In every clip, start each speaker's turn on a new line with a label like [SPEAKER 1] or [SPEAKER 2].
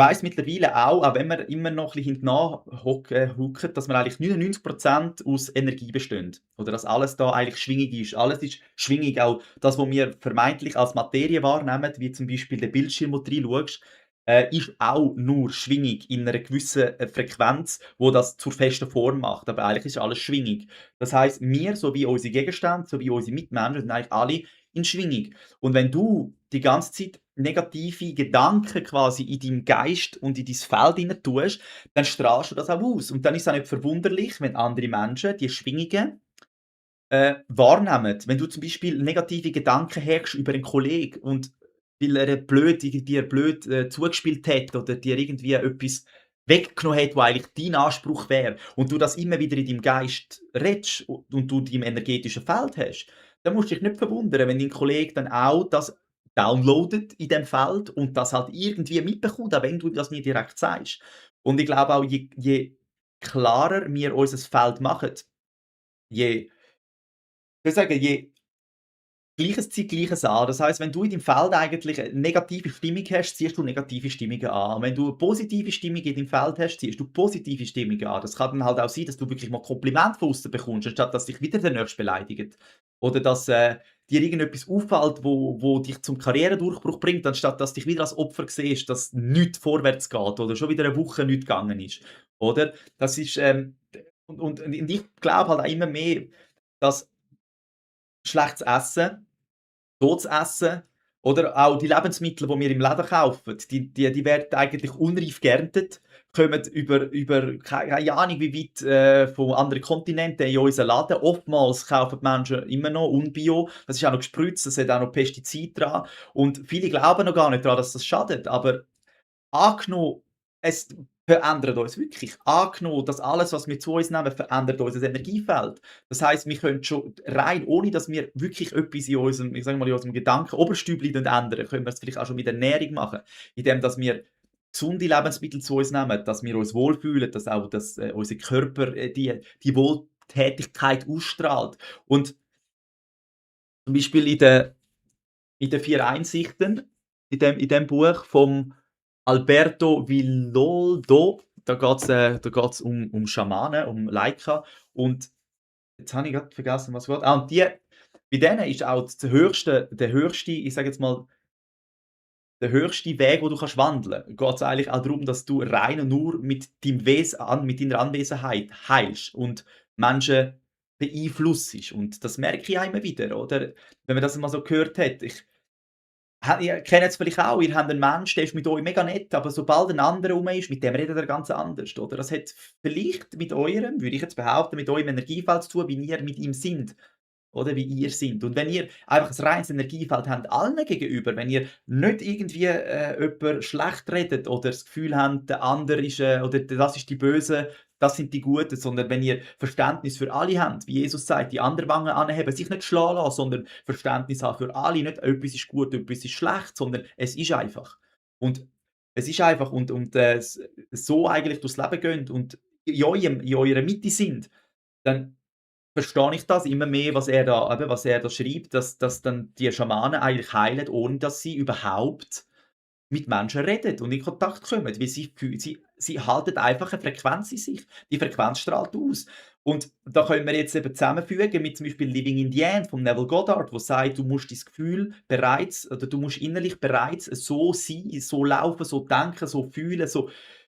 [SPEAKER 1] weiss mittlerweile auch wenn wir immer noch ein bisschen hinten hucken, dass wir eigentlich 99% aus Energie bestehen. Oder dass alles da eigentlich Schwingung ist. Alles ist Schwingung. Auch das, was wir vermeintlich als Materie wahrnehmen, wie zum Beispiel der Bildschirm, wo du reinschaust, ist auch nur Schwingung in einer gewissen Frequenz, wo das zur festen Form macht. Aber eigentlich ist alles Schwingung. Das heisst, wir sowie unsere Gegenstände, sowie unsere Mitmenschen sind eigentlich alle in Schwingung. Und wenn du die ganze Zeit negative Gedanken quasi in deinem Geist und in dein Feld hinein tust, dann strahlst du das auch aus. Und dann ist es auch nicht verwunderlich, wenn andere Menschen die Schwingungen wahrnehmen. Wenn du zum Beispiel negative Gedanken hast über einen Kollegen und weil er dir blöd zugespielt hat oder dir irgendwie etwas weggenommen hat, was eigentlich dein Anspruch wäre und du das immer wieder in deinem Geist redest und du dein energetischen Feld hast, dann musst du dich nicht verwundern, wenn dein Kollege dann auch das downloadet in dem Feld und das halt irgendwie mitbekommt, auch wenn du das nicht direkt sagst. Und ich glaube auch, je klarer wir unser Feld machen, je ich würde sagen, je Gleiches zieht Gleiches an. Das heisst, wenn du in deinem Feld eigentlich 'ne negative Stimmung hast, ziehst du negative Stimmungen an. Und wenn du 'ne positive Stimmung in deinem Feld hast, ziehst du positive Stimmungen an. Das kann dann halt auch sein, dass du wirklich mal Kompliment von aussen bekommst, anstatt dass dich wieder der Nächste beleidigt. Oder dass, dir irgendetwas auffällt, wo dich zum Karrieredurchbruch bringt, anstatt dass dich wieder als Opfer siehst, dass nichts vorwärts geht oder schon wieder 'ne Woche nichts gegangen ist, oder? Das ist, und ich glaube halt auch immer mehr, dass schlechtes Essen, totes Essen oder auch die Lebensmittel, die wir im Laden kaufen, die werden eigentlich unreif geerntet, kommen über keine Ahnung wie weit, von anderen Kontinenten in unseren Laden. Oftmals kaufen die Menschen immer noch Unbio. Das ist auch noch gespritzt, das hat auch noch Pestizide dran und viele glauben noch gar nicht daran, dass das schadet, aber angenommen, es verändert uns wirklich. Angenommen, dass alles, was wir zu uns nehmen, verändert unser Energiefeld. Das heisst, wir können schon rein, ohne dass wir wirklich etwas in unserem, ich sage mal, in unserem Gedanken Oberstübli ändern, können wir es vielleicht auch schon mit Ernährung machen, indem dass wir gesunde Lebensmittel zu uns nehmen, dass wir uns wohlfühlen, dass auch unser Körper die Wohltätigkeit ausstrahlt. Und zum Beispiel in den 4 Einsichten, in dem Buch vom Alberto Villoldo, da geht's um Schamanen, um Laika und jetzt habe ich grad vergessen, was war und die bei denen ist auch der höchste, ich sage jetzt mal, der höchste Weg, wo du kannst wandeln, geht's eigentlich auch darum, dass du rein und nur mit deinem Wesen mit deiner Anwesenheit heilst und Menschen beeinflussst. Und das merke ich auch immer wieder, oder? Wenn man das mal so gehört hat. Ihr kennt es vielleicht auch, ihr habt einen Mensch, der ist mit euch mega nett, aber sobald ein anderer rum ist, mit dem redet er ganz anders, oder? Das hat vielleicht mit eurem, würde ich jetzt behaupten, mit eurem Energiefeld zu tun, wie ihr mit ihm sind. Oder wie ihr seid. Und wenn ihr einfach ein reines Energiefeld habt allen gegenüber, wenn ihr nicht irgendwie, jemanden schlecht redet oder das Gefühl habt, der andere ist, oder das ist die Böse, das sind die Guten, sondern wenn ihr Verständnis für alle habt, wie Jesus sagt, die andere Wange anheben, sich nicht schlagen lassen, sondern Verständnis haben für alle, nicht etwas ist gut, etwas ist schlecht, sondern es ist einfach. Und es ist einfach so eigentlich durchs Leben geht und in eurer Mitte sind, dann verstehe ich das immer mehr, was er da schreibt, dass dann die Schamanen eigentlich heilen, ohne dass sie überhaupt mit Menschen reden und in Kontakt kommen, weil sie halten einfach eine Frequenz in sich. Die Frequenz strahlt aus. Und da können wir jetzt eben zusammenfügen mit zum Beispiel „Living in the End“ von Neville Goddard, wo sagt, du musst dein Gefühl bereits oder du musst innerlich bereits so sein, so laufen, so denken, so fühlen,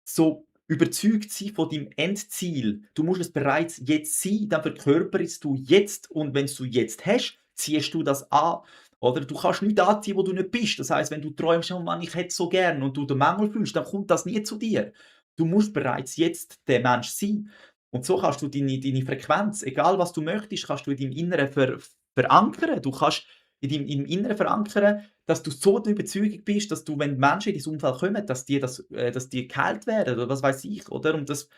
[SPEAKER 1] so überzeugt sein von deinem Endziel. Du musst es bereits jetzt sein, dann verkörperst du jetzt und wenn's du jetzt hast, ziehst du das an. Oder du kannst nichts anziehen, wo du nicht bist. Das heisst, wenn du träumst: „Oh Mann, ich hätte so gern“ und du den Mangel fühlst, dann kommt das nie zu dir. Du musst bereits jetzt der Mensch sein. Und so kannst du deine Frequenz, egal was du möchtest, kannst du in deinem Inneren verankern. Du kannst im Inneren verankern, dass du so der Überzeugung bist, dass du, wenn Menschen in dein Umfeld kommen, dass die geheilt werden oder was weiß ich, oder? Und das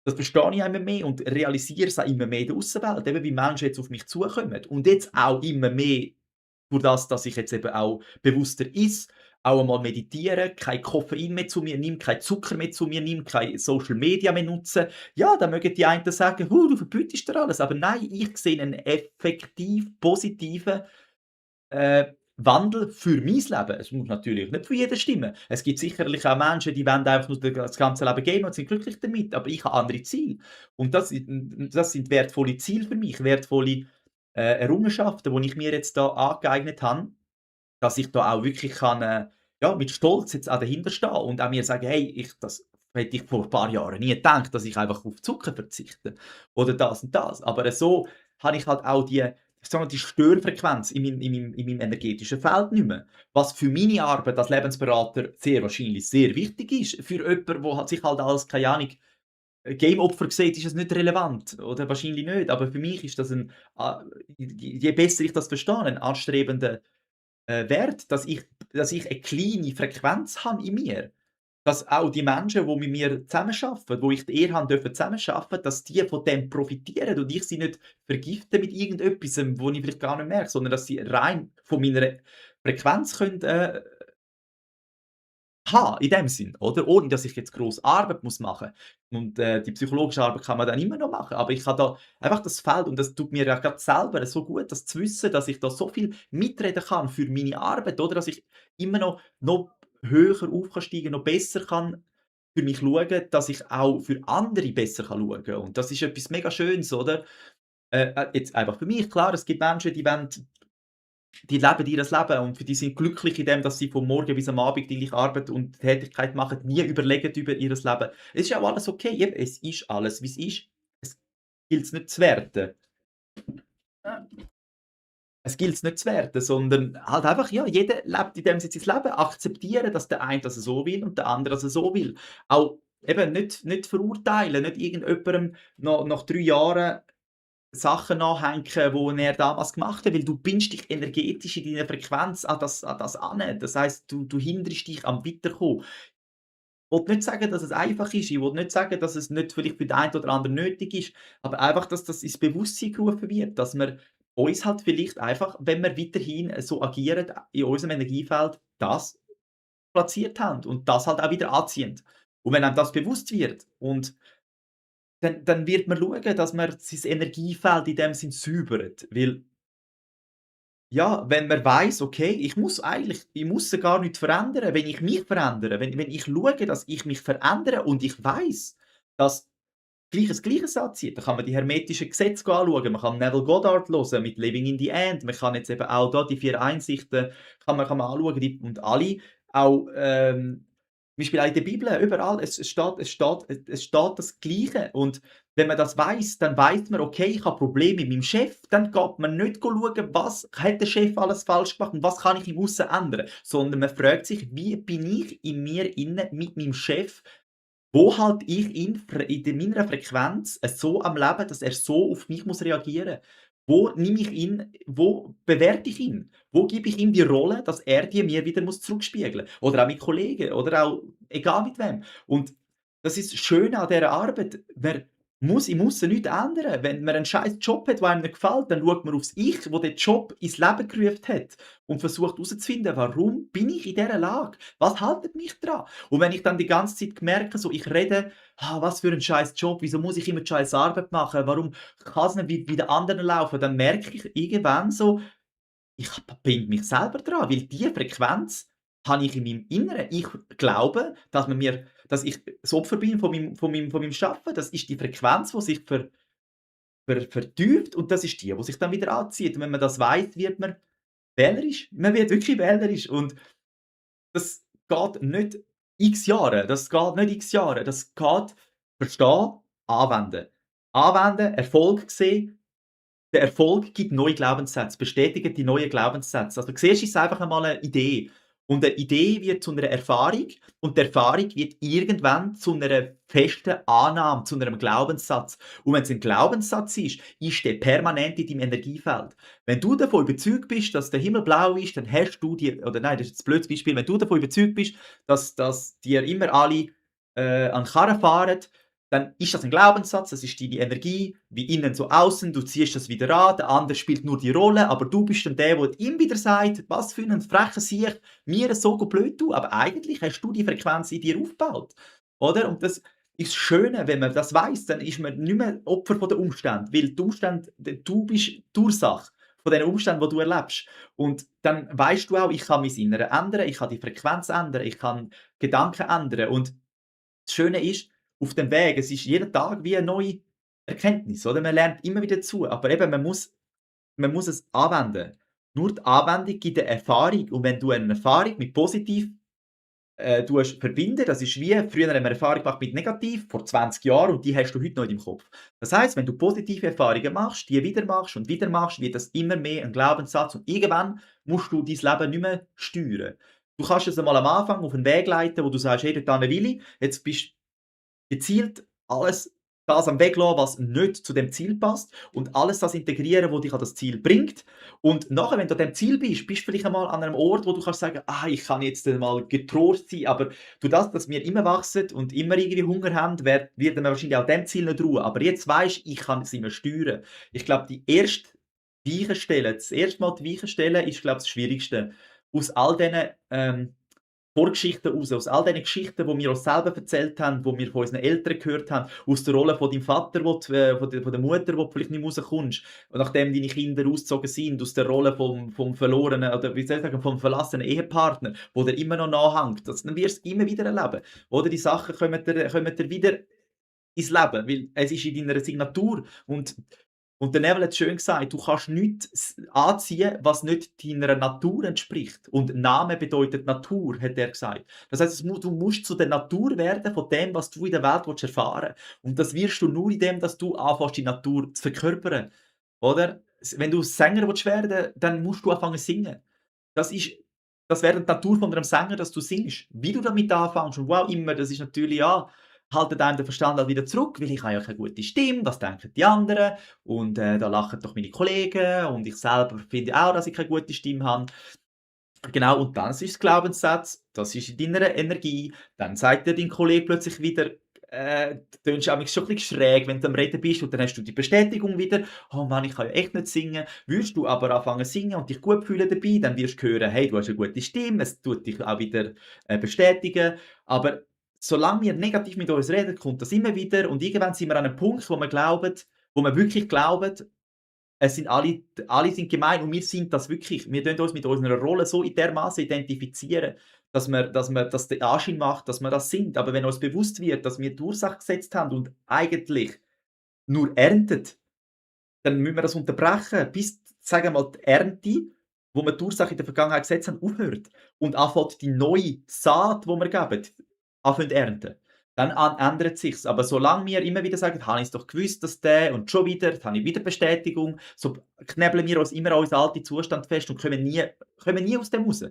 [SPEAKER 1] verstehe ich auch immer mehr und realisiere es auch immer mehr in der Aussenwelt, eben wie Menschen jetzt auf mich zukommen. Und jetzt auch immer mehr durch das, dass ich jetzt eben auch bewusster esse, auch einmal meditiere, kein Koffein mehr zu mir nehme, kein Zucker mehr zu mir nehme, kein Social Media mehr nutze. Ja, dann mögen die einen sagen: du verbietest dir alles.“ Aber nein, ich sehe einen effektiv positiven, Wandel für mein Leben. Es muss natürlich nicht für jeden stimmen. Es gibt sicherlich auch Menschen, die wollen einfach nur das ganze Leben gamen und sind glücklich damit, aber ich habe andere Ziele. Und das sind wertvolle Ziele für mich, wertvolle, Errungenschaften, die ich mir jetzt da angeeignet habe, dass ich da auch wirklich kann, ja, mit Stolz jetzt auch dahinterstehen und auch mir sagen: „Hey, das hätte ich vor ein paar Jahren nie gedacht, dass ich einfach auf Zucker verzichte oder das und das.“ Aber so habe ich halt auch ich sage mal, die Störfrequenz in meinem energetischen Feld nicht mehr. Was für meine Arbeit als Lebensberater sehr wahrscheinlich sehr wichtig ist. Für jemanden, der halt sich halt als, keine Ahnung, Game-Opfer sieht, ist es nicht relevant oder wahrscheinlich nicht. Aber für mich ist das je besser ich das verstehe, ein anstrebender Wert, dass ich 'ne kleine Frequenz habe in mir. Dass auch die Menschen, die mit mir zusammenarbeiten, wo ich die Ehre habe dürfen zusammenarbeiten, dass die von dem profitieren und ich sie nicht vergifte mit irgendetwasem, wo ich vielleicht gar nicht merke, sondern dass sie rein von meiner Frequenz können, haben, in dem Sinn, oder? Ohne dass ich jetzt gross Arbeit muss machen. Und, die psychologische Arbeit kann man dann immer noch machen, aber ich habe da einfach das Feld und das tut mir ja grad selber so gut, das zu wissen, dass ich da so viel mitreden kann für meine Arbeit, oder? Dass ich immer noch höher auf kann steigen, noch besser kann für mich schauen, dass ich auch für andere besser kann schauen. Und das ist etwas mega Schönes, oder? Jetzt einfach für mich, klar, es gibt Menschen, die leben ihr Leben und für die sind glücklich in dem, dass sie vom Morgen bis am Abend die gleiche Arbeit und Tätigkeit machen, nie überlegen über ihr Leben. Es ist ja auch alles okay, eben, es ist alles, wie es ist. Es gilt's nicht zu werten. Es gilt's nicht zu werten, sondern halt einfach, ja, jeder lebt in dem Sinne sein Leben. Akzeptieren, dass der eine das so will und der andere das so will. Auch eben nicht verurteilen, nicht irgendjemandem nach 3 Jahren Sachen nachhängen, die er damals gemacht hat, weil du bindest dich energetisch in deiner Frequenz an das an. Das heisst, du hinderst dich am Weiterkommen. Ich will nicht sagen, dass es einfach ist, ich will nicht sagen, dass es nicht vielleicht für den einen oder anderen nötig ist, aber einfach, dass das ins Bewusstsein gerufen wird, dass wir uns halt vielleicht einfach, wenn wir weiterhin so agieren in unserem Energiefeld, das platziert haben und das halt auch wieder anziehen. Und wenn einem das bewusst wird und dann wird man schauen, dass man sein Energiefeld in dem Sinn säubert, weil ja, wenn man weiss: „Okay, ich muss ja gar nichts verändern, wenn ich mich verändere, wenn ich schaue, dass ich mich verändere und ich weiss, dass Gleiches Gleiches anzieht“, dann kann man die hermetischen Gesetze anschauen, man kann Neville Goddard hören mit „Living in the End“, man kann jetzt eben auch da die 4 Einsichten kann man anschauen, die und alle auch, zum Beispiel auch in der Bibel, überall, es steht das Gleiche und wenn man das weiss, dann weiss man: „Okay, ich habe Probleme mit meinem Chef“, dann geht man nicht schauen, was hat der Chef alles falsch gemacht und was kann ich im Aussen ändern, sondern man fragt sich: „Wie bin ich in mir innen mit meinem Chef, wo halt ich ihn meiner Frequenz so am Leben, dass er so auf mich muss reagieren? Wo bewerte ich ihn? Wo gebe ich ihm die Rolle, dass er die mir wieder muss zurückspiegeln? Oder auch mit Kollegen oder auch egal mit wem. Und das ist das Schöne an dieser Arbeit. Man muss im Aussen nichts ändern. Wenn man einen scheiß Job hat, der einem nicht gefällt, dann schaut man aufs Ich, wo den Job ins Leben gerufen hat und versucht herauszufinden: „Warum bin ich in dieser Lage? Was haltet mich dran?“ Und wenn ich dann die ganze Zeit merke, so ich rede: was für ein scheiß Job, wieso muss ich immer die scheiß Arbeit machen? Warum kann's nicht wie den anderen laufen?“ Dann merke ich irgendwann so, ich binde mich selber dran, weil diese Frequenz habe ich in meinem Inneren. Ich glaube, dass ich das Opfer bin von meinem Schaffen. Das ist die Frequenz, die sich vertieft und das ist die sich dann wieder anzieht. Und wenn man das weiss, wird man wählerisch. Man wird wirklich wählerisch und das geht nicht X Jahre. Das geht nicht X Jahre. Das geht verstehen, anwenden. Anwenden, Erfolg sehen. Der Erfolg gibt neue Glaubenssätze, bestätigt die neuen Glaubenssätze. Also, zuerst ist es einfach einmal 'ne Idee. Und 'ne Idee wird zu 'ner Erfahrung und die Erfahrung wird irgendwann zu 'ner festen Annahme, zu 'nem Glaubenssatz. Und wenn's 'n Glaubenssatz ist der permanent in deinem Energiefeld. Wenn du davon überzeugt bist, dass der Himmel blau ist, dann hast du die oder nein, das ist jetzt 'n blödes Beispiel. Wenn du davon überzeugt bist, dass dir immer alle, an Karren fahren, dann ist das ein Glaubenssatz, das ist deine Energie, wie innen so außen, du ziehst das wieder an, der andere spielt nur die Rolle, aber du bist dann der ihm wieder sagt: „Was für 'n frecher Siech, mir so blöd tun.“ Aber eigentlich hast du die Frequenz in dir aufgebaut, oder? Und das ist das Schöne, wenn man das weiss, dann ist man nicht mehr Opfer von den Umständen, weil die Umstände du bist die Ursache. von den Umständen, die du erlebst. Und dann weißt du auch, ich kann mein Inneres ändern, ich kann die Frequenz ändern, ich kann Gedanken ändern. Und das Schöne ist, auf dem Weg, es ist jeden Tag wie eine neue Erkenntnis, oder? Man lernt immer wieder zu, aber eben, man muss es anwenden. Nur die Anwendung gibt eine Erfahrung und wenn du eine Erfahrung mit positiv verbinden, das ist wie früher haben wir eine Erfahrung gemacht mit negativ, vor 20 Jahren und die hast du heute noch in deinem Kopf. Das heisst, wenn du positive Erfahrungen machst, die wieder machst, wird das immer mehr ein Glaubenssatz und irgendwann musst du dein Leben nicht mehr steuern. Du kannst es einmal am Anfang auf einen Weg leiten, wo du sagst: «Hey, dorthin will ich.» Jetzt bist gezielt alles das am Weg lassen, was nicht zu dem Ziel passt und alles das integrieren, wo dich an das Ziel bringt. Und nachher, wenn du an dem Ziel bist, bist du vielleicht einmal an einem Ort, wo du kannst sagen: «Ah, ich kann jetzt mal getrost sein.» Aber durch das, dass wir immer wachsen und immer irgendwie Hunger haben, werden wir wahrscheinlich an dem Ziel nicht ruhen. Aber jetzt weisst du, ich kann es immer steuern. Ich glaube, die erste Weiche stellen, das erste Mal die Weiche stellen, ist, glaube ich, das Schwierigste. Aus all diesen, Vorgeschichten raus, aus all diesen Geschichten, die wir uns selber erzählt haben, die wir von unseren Eltern gehört haben, aus der Rolle von deinem Vater, wo du von der Mutter, wo du vielleicht nicht mehr rauskommst, und nachdem deine Kinder ausgezogen sind, aus der Rolle vom verlorenen oder wie soll ich sagen, vom verlassenen Ehepartner, wo dir immer noch nachhängt. Dann wirst du immer wieder erleben. Oder die Sachen kommen dir wieder ins Leben, weil es ist in deiner Signatur und der Neville hat schön gesagt, du kannst nichts anziehen, was nicht deiner Natur entspricht. Und Name bedeutet Natur, hat er gesagt. Das heißt, du musst zu der Natur werden von dem, was du in der Welt erfahren willst. Und das wirst du nur in dem, dass du anfängst, die Natur zu verkörpern. Oder? Wenn du Sänger werden willst, dann musst du anfangen zu singen. Das ist das wäre die Natur von einem Sänger, dass du singst. Wie du damit anfängst und wo auch immer, das ist natürlich ja, haltet einem der Verstand halt wieder zurück, weil ich habe ja keine gute Stimme, was denken die anderen? Und, da lachen doch meine Kollegen und ich selber finde auch, dass ich keine gute Stimme habe. Genau, und dann ist es Glaubenssatz, das ist in deiner Energie. Dann sagt dir dein Kollege plötzlich wieder, tönst du manchmal schon ein bisschen schräg, wenn du am Reden bist und dann hast du die Bestätigung wieder: «Oh Mann, ich kann ja echt nicht singen.» Würdest du aber anfangen zu singen und dich gut fühlen dabei, dann wirst du hören: «Hey, du hast eine gute Stimme.» Es tut dich auch wieder, bestätigen. Aber solange wir negativ mit uns reden, kommt das immer wieder und irgendwann sind wir an einem Punkt, wo wir wirklich glauben, es sind alle sind gemein und wir sind das wirklich. Wir tun uns mit unserer Rolle so in dermaßen identifizieren, dass wir das den Anschein macht, dass wir das sind. Aber wenn uns bewusst wird, dass wir die Ursache gesetzt haben und eigentlich nur erntet, dann müssen wir das unterbrechen, bis, sagen wir mal, die Ernte, wo wir die Ursache in der Vergangenheit gesetzt haben, aufhört und anfängt die neue Saat, die wir geben, anfängt ernten. Dann ändert sich's. Aber solange wir immer wieder sagen: «Habe ich's doch gewusst, dass der» und schon wieder, jetzt habe ich wieder Bestätigung, so knebeln wir uns immer an unseren alten Zustand fest und kommen nie aus dem raus.